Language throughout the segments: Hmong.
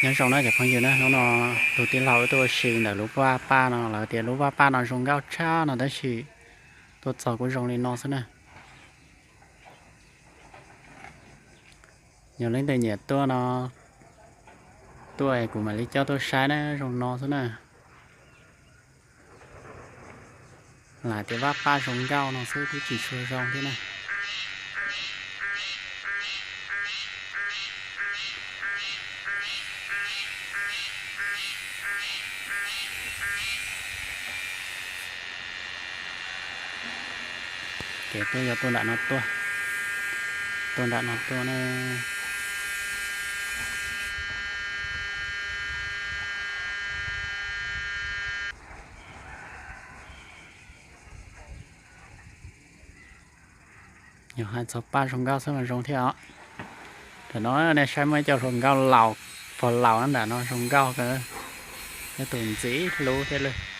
Nyob zoo na cov phooj ywg na, hnub no tus tij laug wb tuaj ua si ntawm lub vaj paj no, lawv tias lub vaj paj no zoo nkauj tshaj no tab sis tuaj txog kuj zoo li no xwb na. Yog leej twg nyiam tuaj no, tuaj kuv mam li coj tuaj saib na, zoo no xwb na. Lam tias vaj paj zoo nkauj no xwb twb tsis tshua zoo thiab na. Ces tuaj yog tuaj nram no tuaj, tuaj nram no tuaj na. Yog hais txog paj zoo nkauj xwb mas zoo thiab os. Tam no nej saib muaj ib co hluas nkauj laus, pog laus nram no zoo nkauj kawg, tus ntxim hlub thiab lawm.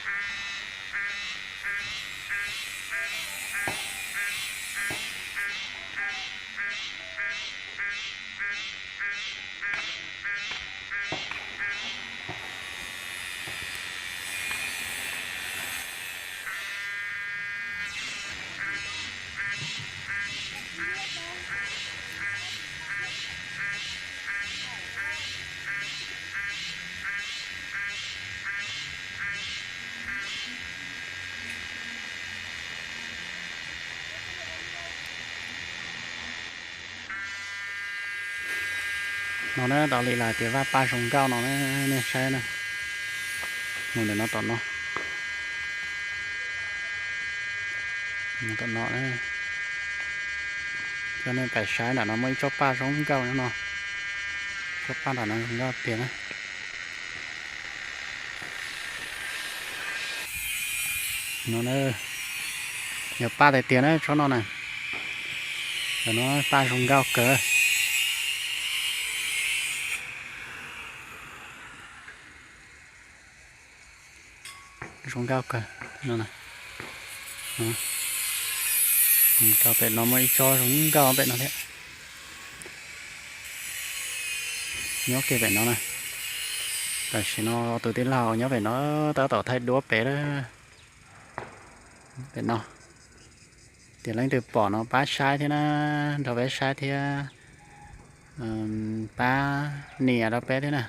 No na, tau li lawv tias vaj paj zoo nkauj no na, nej saib na. Mus ntawm no tom no, mus tom no, coj nej pais saib nram no muaj ib tsob paj zoo nkauj no. Tsob paj nram no zoo nkauj tiag na. No na, yog paj tiag tiag na tsob no na. Tam no paj zoo nkauj kawg. Zoo nkauj kawg no. Rau pem no muaj ib tsob zoo nkauj pem no thiab. Nyob kiag pem no na. Tam sim no tus tij laug nyob pem no tab tom thaij duab pem lawm. Pem no, ces leej twg pom no pab saib thiab na, nrog peb saib thiab, pab nias rau peb thiab na.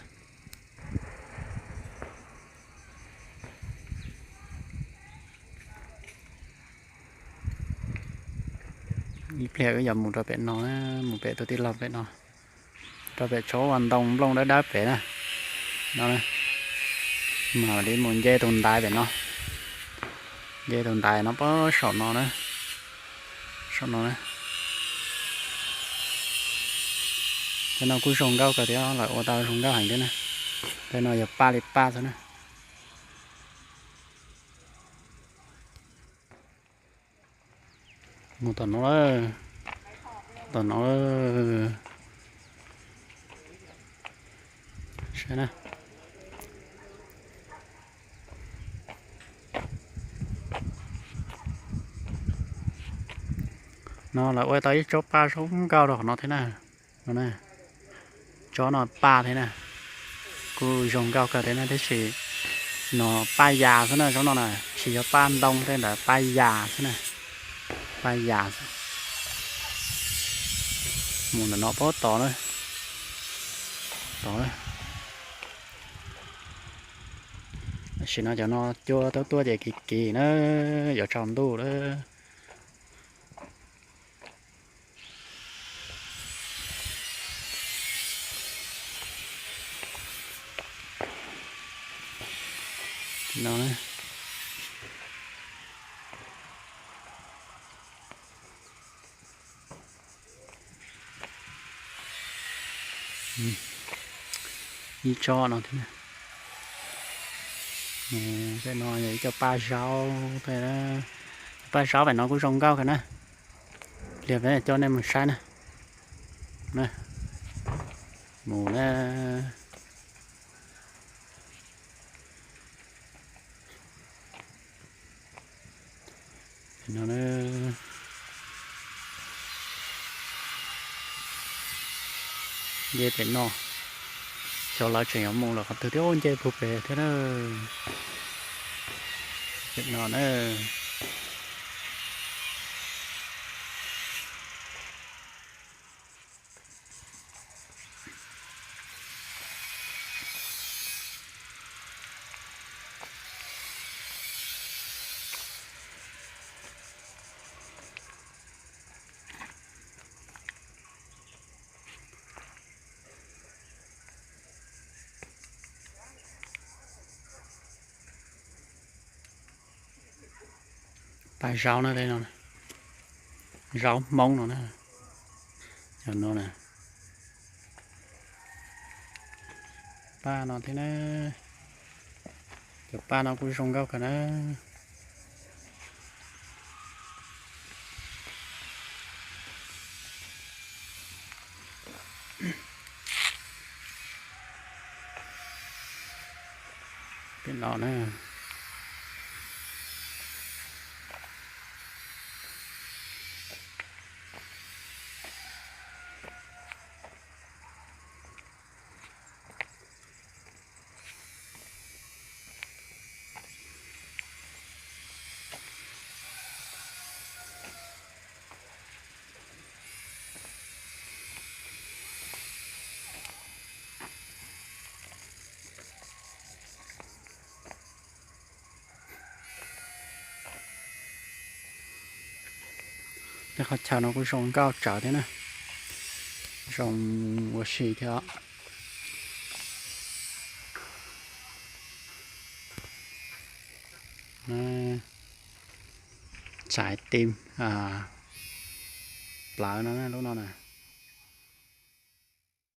Ib pliag wb yuav mus rau pem no, mus pem tus tij laug pem no, rau pem tsob ua ntoo nplooj dawb dawb pem na. No, mam li mus nce tus ntaiv pem no, nce tus ntaiv no pab saum no na, saum no na. Tej no kuj zoo nkauj kawg thiab, lawv ua tau zoo nkauj heev thiab na. Tej no yog paj li paj xwb na. Mus tom no, tom no. Saib na. No lawv ua tau ib tsob paj zoo nkauj rau qhov no thiab na. Tsob no paj thiab na, kuj zoo nkauj kawg thiab na, tiam sis no paj yas xwb na, tsob no na tsis yog paj ntoo tej ntawd, paj yas xwb na, paj yas xwb. Mus ntawm no pab tod na, tod. Tam sim no cov no cua tuaj tuaj ces kiv kiv na, yuav tsaus ntuj lawm. No, ib tsob no thiab. Pem no yog ib co paj zaub, paj zaub pem no kuj zoo nkauj kawg na. Pliag peb coj nej mus saib na. Mus na. Pem no, nce pem no, Xyov lawv tseem yuav mus lawm qhov twg thiab, nce puag pem thiab na. Pem no na. Paj zaub no, zaub Hmoob no na. Cov no na. Paj no thiab na. Cov paj no kuj zoo nkauj kawg na. Pem no na. Tej qhov chaw no kuj zoo nkauj tsawv thiab na, zoo ua si thiab os. Tsaiv tim plawv no, lub no na.